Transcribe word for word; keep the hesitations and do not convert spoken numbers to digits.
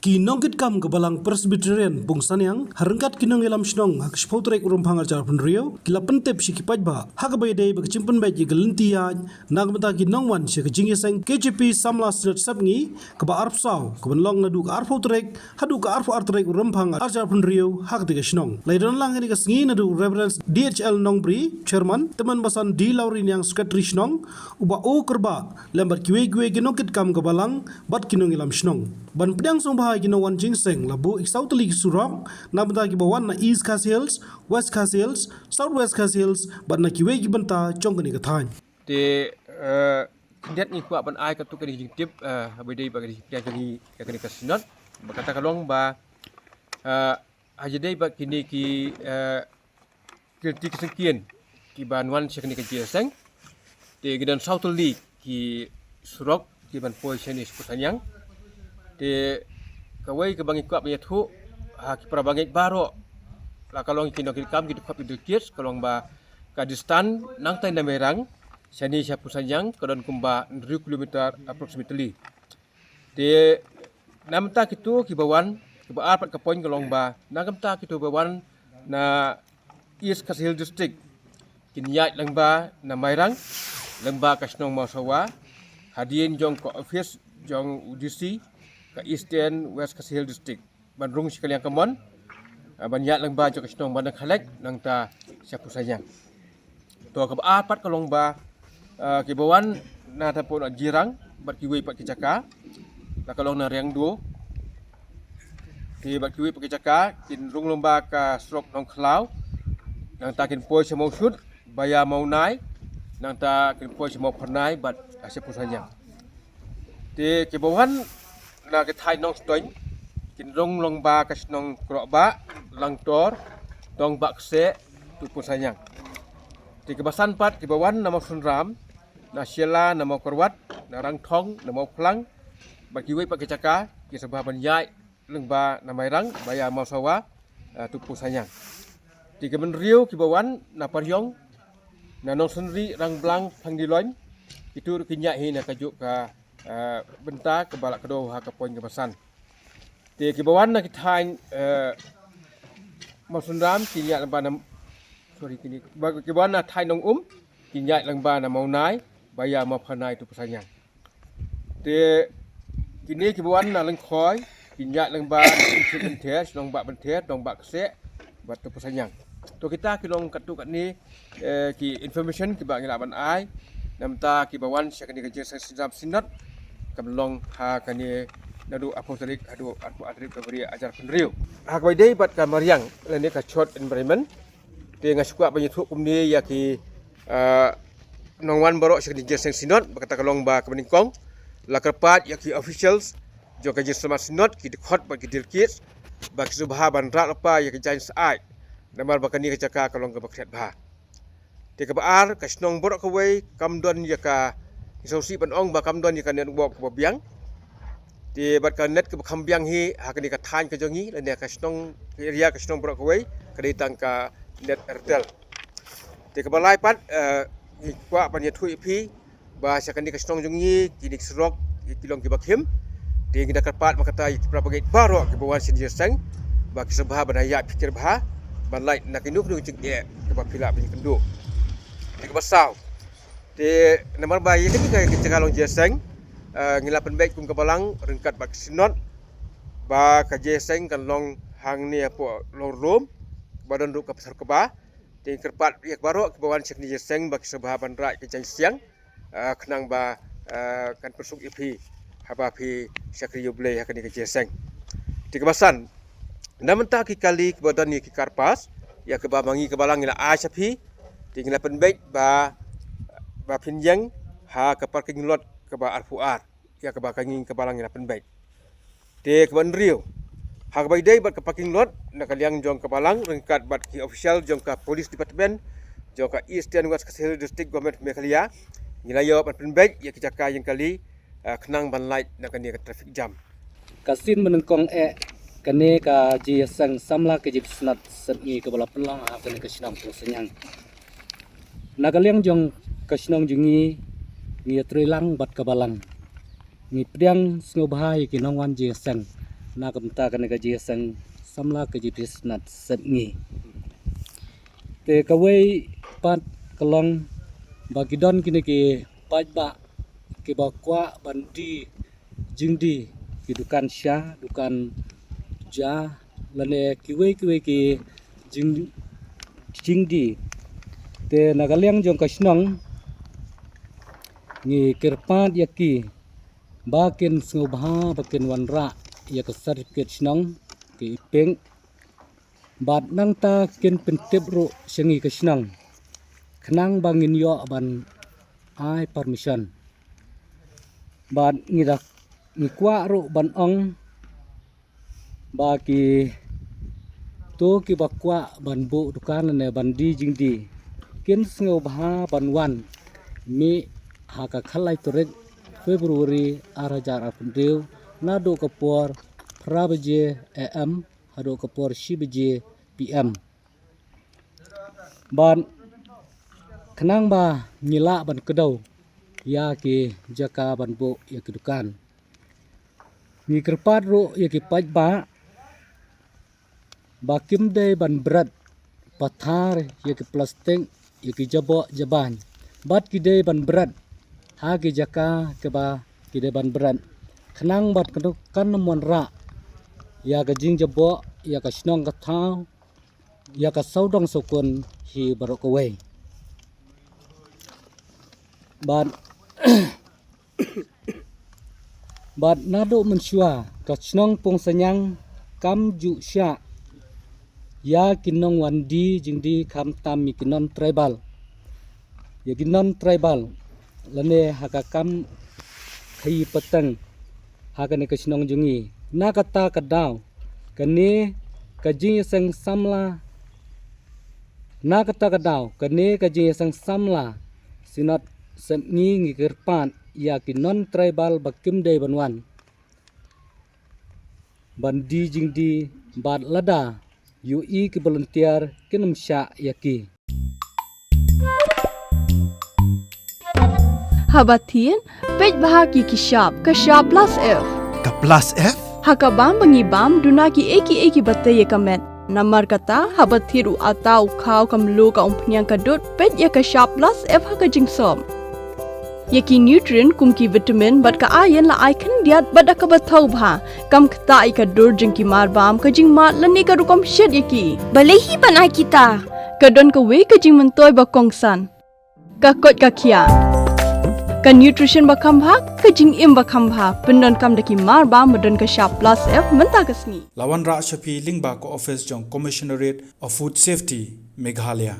Ki nongkitkam ka Balang Presbyterian Pungsaniang, ha ryngkat ki nongïalam shnong ha ka shiphew tarik u Rymphang arhajar arphew hynriew, ki la pyntip sha ki paidbah ha kaba ïadei bad ka jingpynbeit ïa ka lynti ïaid na ka bynta ki nongwan sha ka jingïaseng K J P Samla Synod Sepngi kaba arphew saw, kaban long naduh ka arphew tarik haduh ka arphew ar tarik u Rymphang arhajar arphew hynriew ha katei ka shnong. La ïadon lang ïa kane ka sngi naduh u Reverend D H L Nongbri, Chairman, Tymmen Basan D Lawriniang, Secretary shnong, u Bah O Kyrbah, lem bad kiwei kiwei ki nongkitkam ka Balang bad ki nongïalam shnong, ban pdiang sngewbha ïa ki nongwan jingïaseng. La buh ïa ki saw tylli ki surok na bynta kiba wan na East Khasi Hills, West Khasi Hills, South West Khasi Hills bad na kiwei ki bynta jong kane ka thaiñ. Te, eh, khyndiat ngi kwah ban ai katto katne ka jingtip, eh, haba ïadei bad ka jingpdiang jong ngi ïa kane ka Synod. Bad kata ka long ba, eh, haba ïadei bad kine ki, eh, ki lynti ki syngkien kiban wan sha kane ka jingïaseng. Te ngi don saw tylli ki surok kiban poi shane sha Pungsaniang. Te kawei kaba ngi kwah ban ïathuh ha ki para bangeit baroh, la ka long ki nongkitkam, ki dkhot, ki dkhot, ka long ba ka distance nangtai na Mairang shane sha Pungsaniang ka don kumba hynriew kilometer approximately. Te na bynta kito kiba wan, kaba ar pat ka point ka long ba na ka bynta kito ba wan na East Khasi Hills District, kin ïaid lyngba na Mairang, lyngba ka shnong Mawsawa, hadien jong ka office jong u D C ka Eastern West Khasi Hills District, ban rung sha ka liang kamon, ah, ban ïaid lyngba jong ka shnong Bandar Khlek, nangta sha Pungsaniang. To, kaba ar pat ka long ba, ah, kiba wan na Tapoh na Jirang bad kiwei pat ki jaka, la ka long na Riangdo, ki bad kiwei pat ki jaka, kin rung lyngba ka surok Nongkhlaw, nangta kin poi sha Mawshut, ba ïa Mawnai, nangta kin poi sha Mawphyrnai bad sha Pungsaniang. Te kiba wan na ki thaiñ Nongstoiñ, kin rung lyngba ka shnong Krohbah, Langtor, Dongbah Kseh, to Pungsaniang. Te kiba san pat, kiba wan na Mawsynram, na Shella, na Mawkyrwat, na Rangthong, na Mawphlang, bad kiwei pat ki jaka, ki sngewbha ban ïaid lyngba na Mairang ba ïa Mawsawa, eh, to Pungsaniang. Te kiba hynriew kiba wan na Pariong, na Nongsynrieh, Rangblang, Phangdiloin, kito ruh kin ïaid hi na kajuh ka, eh, bynta kaba la kdew ha ka point kaba san. Te kiba wan na ki thaiñ, eh, Mawsynram kin ïaid lyngba na, sorry, kine, ba, kiba wan na thaiñ Nongum kin ïaid lyngba na Mawnai ba ïa Mawphyrnai to Pungsaniang. Te kine kiba wan na Lyngkhoi kin ïaid lyngba na Shnong Bah Bynther, Shnong Bah Bynther, Dongbah Kseh bad to Pungsaniang. To kita ki long katto katne, eh, ki information kiba ngi lah ban ai na bynta kiba wan sha kane ka jingïaseng Synod, Synod kaba long ha kane naduh arphew tarik haduh arphew ar tarik February arhajar arphew hynriew. Ha kaba ïadei bad ka mariang lane ka chot environment, te nga sngewkwah ban ïathuh kumne ïa ki, ah, nongwan baroh sha kane ka jingïaseng Synod, ba kata ka long ba kaba nyngkong, la kyrpad ïa ki officials jong ka jingïaseng Synod, ki dkhot bad ki delegates, ba ki sngewbha ban rah lypa ïa ka jaiñ syaid, namar ba kane ka jaka ka long kaba khriat bha. Te kaba ar, ka shnong baroh kawei kam don ïa ka, ngi sngewsih ban ong ba kam don ïa ka network kaba biang. Te bad ka net kaba kham biang hi ha kane ka thaiñ ka jong ngi, lane ka shnong, ka area ka shnong baroh kawei ka dei tang ka net Airtel. Te kaba lai pat, eh, ngi kwah ban ïathuh ïa phi ba sha kane ka shnong jong ngi kine ki surok ki long kiba khim. Te ngi da kyrpad ma kata ïa ki para bangeit baroh kiba wan sha kane ka jingïaseng ba ki sngewbha ban ïa pyrkhat bha ban lait na kino kino ki jingeh kiba phi lah ban ïakynduh. Te kaba saw, te namar ba ïa kane ka, ka jaka long jingïaseng, eh, ngi la pynbeit kum ka Balang ryngkat bad ka Synod ba ka jingïaseng kan long hangne hapoh Lawrlum ba don ruh ka pasar kba. Te ngi kyrpad ïa ki baroh kiba wan sha kane ka jingïaseng ba ki sngewbha ban rah ïa ka jaiñ siang, ah, khnang ba, ah, kan pynsuk ïa phi haba phi shakri ïa U Blei ha kane ka jingïaseng. Te kaba san, na bynta ki kali kiba don ïa ki car pass, ïa kaba ma ngi ka Balang ngi la ai sha phi, te ngi la pynbeit ba, ba phin ïeng ha ka parking lot kaba arphew ar, ïa kaba ka ngi ka Balang ngi la pynbeit. Te kaba hynriew, ha kaba ïadei bad ka parking lot, na ka liang jong ka Balang ryngkat bad ki official jong ka Police Department jong ka Eastern West Khasi Hills District, Government of Meghalaya, ngi la ïoh ban pynbeit ïa ka jaka ïeng kali, ah, khnang ban lait na kane ka traffic jam. Ka sien ba nyngkong eh, kane ka jingïaseng samla K J P Synod Sepngi kaba la pynlong ha kane ka shnong Pungsaniang. Na ka liang jong ka shnong jong ngi, ngi ïatreilang bad ka Balang. Ngi pdiang sngewbha ïa ki nongwan jingïaseng na ka bynta kane ka jingïaseng samla ka G P Sanat Sepngi. Te kawei pat ka long ba ki don kine ki paidbah kiba kwah ban die jingdie, ki dukan sha, dukan ja, lane kiwei kiwei ki jing, jingdie. Te na ka liang jong ka shnong ngi kyrpad ïa ki ba kin sngewbha ba kin wanrah ïa ka certificate shnong, ki i pink, bad nangta kin pyntip ruh sha ngi ka shnong khnang ba ngin ïoh ban ai permission. Bad ngi da, ngi kwah ruh ban ong ba kito kiba kwah ban buh dukan ne ban die jingdie kin sngewbha ban wan mih ha ka khatlai tarik February ar hajar arphew hynriew, naduh ka por phra baje A M haduh ka por shi baje P M. Bad khnang ba ngi lah ban kdew ïa ki jaka ban buh ïa ki dukan, ngi kyrpad ruh ïa ki paidbah ba kim dei ban bret pathar ïa ki plastik, ïa ki jaboh jaban, bad ki dei ban bret ha ki jaka kiba ki dei ban bret, khnang ba kan ym wanrah ïa ka jingjaboh ïa ka shnong ka thaw, ïa ka sawdong sawkun hi baroh kawei. Bad bad naduh mynshuwa ka shnong Pungsaniang kam ju shah ïa ki nongwan die jingdie, khamtam ïa ki non tribal, ïa ki non tribal lane ha ka kam khaïi pateng ha kane ka shnong jong ngi. Na kata ka daw kane ka jingïaseng samla, na kata ka daw kane ka jingïaseng samla Sanat Sepngi, ngi kyrpad ïa ki non tribal ba kim dei ban wan ban die jingdie, bad lada ïohi ki volunteer kin ym shah ïa ki. Haba thied, peit bha ki ki shap, ka shap plus F. Ka plus F? Ha ka bam ba ngi bam, duna ki ei ki ei kiba tei ïa ka met. Namar kata, haba thied u atta, u khaw, ka mluh, ka umphniang, ka dud, peit ïa ka shap plus F ha ka jingsop. Ïa ki nutrient kum ki vitamin bad ka iron la ai khyndiat bad da kaba thaw bha. Kam ktah ïa ka dur jong ki mar bam, ka jingmad lane ka rukom shet ïa ki. Balei hi ban ai kita? Ka don kawei ka jingmyntoi ba kongsan. Ka koit ka khiah. Ka nutrition ba kham bha, ka jingim ba kham bha. Pyndonkam da ki mar bam ba don ka shap plus F mynta ka sngi. La wanrah sha phi lyngba ka office jong Commissionerate of Food Safety, Meghalaya.